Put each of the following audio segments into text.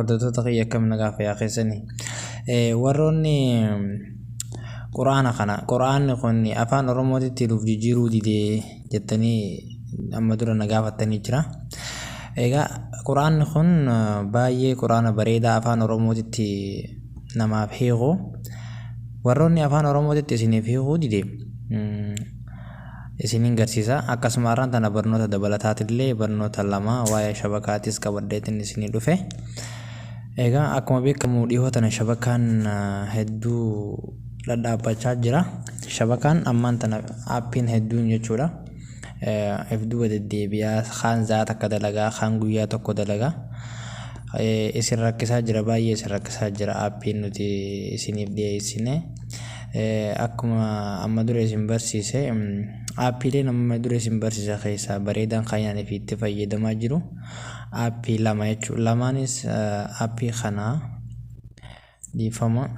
Hordoftoota kiyya, akkam nagaa fayyaa keessanii? Warroonni quraana kana, quraanni kun afaan Oromootitti nuuf jijjiiruu didee jettanii amma dura na gaafattanii jira. Egaa quraanni kun baay'ee quraana bareedaa afaan Oromootitti namaaf hiiku. Warroonni afaan Oromootitti isiniif hiikuu dide isiniin garsiisa. Akkasuma har'aan tana barnoota dabalataatillee, barnoota lama waa'ee shabakaatis qabadheetiin isinii dhufe. Egaa akkuma beekamu dhihoo tana shabakaan hedduu dhadhaabbachaa jira. Shabakaan ammaan tana aappiin hedduun jechuudha. If duuba deddeebi'aa, kaan za'a takka dalagaa, kaan guyyaa tokko dalagaa. Isin rakkisaa jira, baay'ee isin rakkisaa jira aappiin nuti isiniif dhiyeessine. Akkuma amma dura isin barsiise, aappiileen amma dura isin barsiise keessaa bareedaan kan ani fi itti fayyadamaa jiru aappii lama jechuudha. Lamaanis aappii kanaa, dhiifama,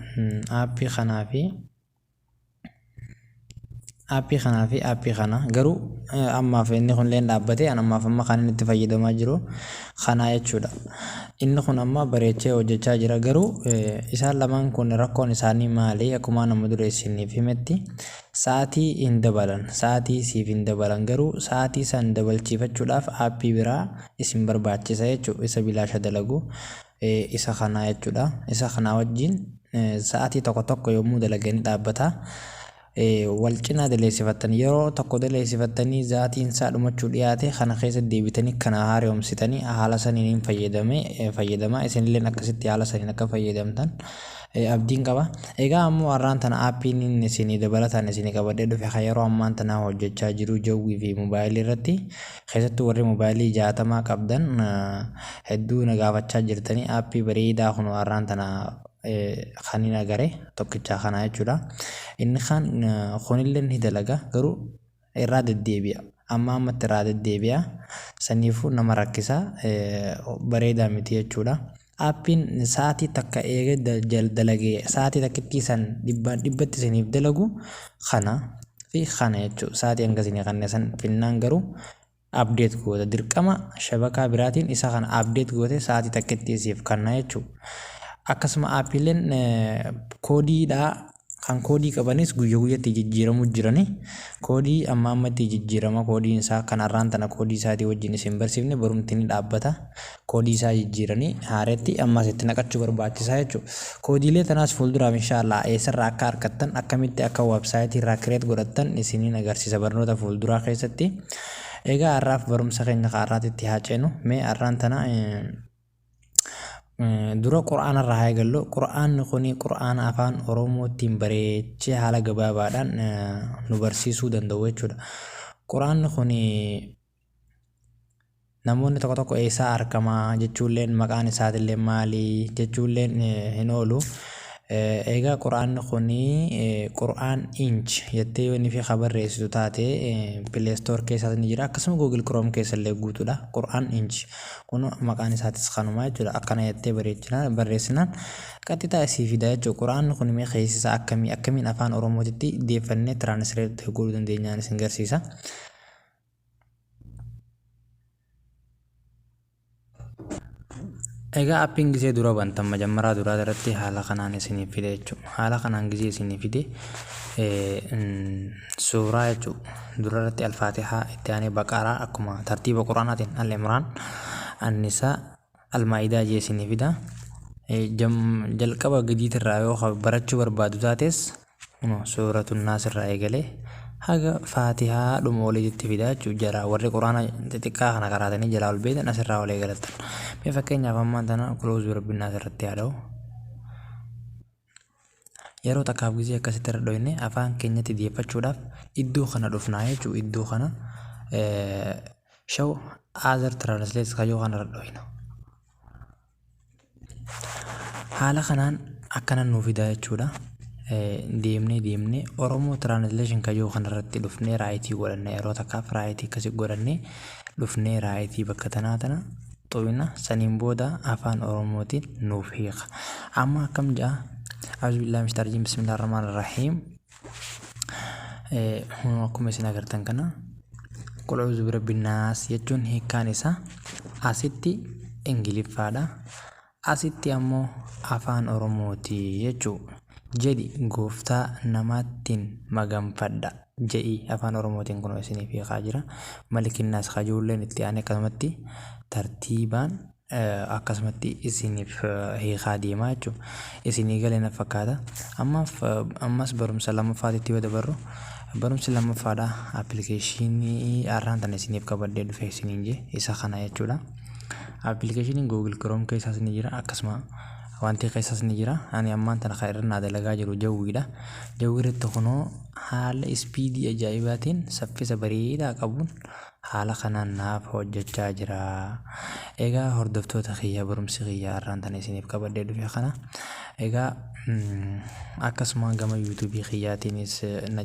aappii kanaa fi aappii kanaa fi aappii kana. Garuu ammaaf inni kun illee dhaabbate, an ammaaf amma kan inni itti fayyadamaa jiru kanaa jechuudha. Inni kun amma bareechee hojjechaa jira. Garuu isaan lamaan kun rakkoon isaanii maali? Akkuma nama dura isiniif himetti sa'aatii hin dabalan, sa'aatii siif hin dabalan. Garuu sa'aatii san dabalchiifachuudhaaf aappii biraa isin barbaachisa jechuudha. Isa bilaasha dalagu isa kanaa jechuudha. Isa kanaa wajjin sa'aatii tokko tokko yommuu dalaganii dhaabbata. Wal cinaa daleessifattan, yeroo tokko daleessifattanii zaatiin isaa dhumachuu dhiyaate, kana keessa deebitanii kana haaromsitanii haala saniin hin fayyadame fayyadamaa. Isinilleen akkasitti haala saniin akka fayyadamtan abdiin qaba. Egaa ammoo har'aan tana aappiin inni isinii dabalataan isinii qabadhee dhufe kan yeroo ammaan tanaa hojjechaa jiru jawwii fi mobaayilii irratti, keessattuu warri mobaayilii 60 qabdan hedduu na gaafachaa jirtanii, aappii bareedaa kun har'aan tana kan hin agare tokkichaa kanaa jechuudha. Inni kaan kunillee ni dalaga, garuu irraa deddeebi'a. Amma ammatti irraa deddeebi'a. Saniifuu nama rakkisa, bareedaa miti jechuudha. Aappiin sa'aatii takka eegee dalagee sa'aatii takkittii san dhibbaan dhibbatti isiniif dalagu kana fi kana jechuudha. Sa'aatii hanga isinii kanneen san finnaan garuu update goota, dirqama shabakaa biraatiin isa kana update goote sa'aatii takkittii siif kanna jechuudha. Akkasuma aappiileen koodiidhaa kan koodii qabanis guyya guyyatti jijjiiramuu jirani. Koodii amma ammatti jijjiirama koodiin isaa. Kan har'aan tana koodii isaatii wajjin isin barsiifne barumti ni dhaabbata. Koodii isaa jijjiiranii haaretti ammas itti naqachuu barbaachisaa jechuudha. Koodiilee tanaas fuulduraaf inshaallah eessarraa akka argattan, akkamitti akka websaayitii irraa create godhattan isiniin agarsiisa barnoota fuulduraa keessatti. Egaa har'aaf barumsa keenya har'aatitti haa ceenu. Mee har'aan tana dura qur'aana irraa haa eegallu. Qur'aanni kuni qur'aana afaan Oromootiin bareechee haala gabaabaadhaan nu barsiisuu danda'u jechuudha. Qur'aanni kuni namoonni tokko tokko eessaa argama jechuulleen, maqaan isaatillee maali jechuulleen hin oolu. Egaa qur'aanni kuni Qur'aan Inch jettee yoo inni fi barreessitu taate Play Store keessaas ni jira, akkasuma Google Chrome keessa illee guutuudha. Qur'aan Inch kun maqaan isaatis kanuma jechuudha. Akkana jettee bareechinaan barreessinaan qaxxitaa isii fida jechuudha. Qur'aanni kun mee keessi isaa akkamii, akkamiin afaan Oromootitti deeffannee translate godhuu dandeenyaan isin garsiisa. Egaa appiin gisee dura bantan majammaraa duraa irratti haala kanaan isiniif fide jechuudha. Haala kanaan gisee isiniif fide suuraa jechuudha. Dura irratti Alfaatihaa, itti aanee Baqaraa, akkuma tartiiba Quraanaatiin Al-Imraan, Annisaa, Almaa'idaa jee isinii fida. Jalqaba gadiitirraa yoo barachuu barbaadu taates suuratu Naas irraa eegalee haga Faatihaa dhuma oliitti fida jechuudha. Jara warri Quraana xixiqqaa kana karaatanii jalaa ol beektan asirraa ol eegalattan. Mee fakkeenyaaf ammaan tana Qul a'uuzu birabbi naas irratti haa dha'u. Yeroo takkaaf gisee akkasitti irra dhoyne afaan keenyatti deeffachuudhaaf iddoo kana dhufnaa jechuudha. Iddoo kana "show other translates" kayyoo kana irra dhoyna. Haala kanaan akkana nuu fida jechuudha. Deemnee deemnee Oromoo translation kayyoo kanarratti dhufnee right godhanne. Yeroo takkaaf right akkasii godhannee dhufnee right bakka tanaa tana xuyna. Saniin booda afaan Oromootiin nuuf hiika. Amma akkam jedha? أعوذ بالله من الشيطان الرجيم، بسم الله الرحمن الرحيم. Akkuma isin agartan kana قل أعوذ برب الناس jechuun hiikkaan isaa asitti Ingiliffaadha. Asitti ammoo Afaan Oromooti jechuudha. Jedhi gooftaa namaattiin maganfadha je'i Afaan Oromootiin kunoo isiniif hiikaa jira. Malikinnaas kajuulleen itti aanee akkasumatti tartiibaan akkasumatti isiniif hiikaa deemaa jechuudha. Isinii galee na fakkaata. Ammaaf ammas barumsa lammaffaatitti yoo dabarru, barumsi lammaffaadha appilikeeshinii har'aan tana isiniif qabadhee dhufe isiniin jee isa kana jechuudha. Appilikeeshiniin Google Chrome keessaas ni jira, akkasuma wanti keessaas ni jira. Ani ammaan tana kan irra naa dalagaa jiru jawwiidha. Jawwii irratti kunoo haala speed ajaa'ibaatiin, saffisa bareedaa qabuun haala kanaan naaf hojjechaa jira. Egaa hordoftoota kiyya, barumsi kiyya har'aan tana isiniif qabadhee dhufe kana. Egaa akkasuma gama YouTubeii kiyyaatiinis na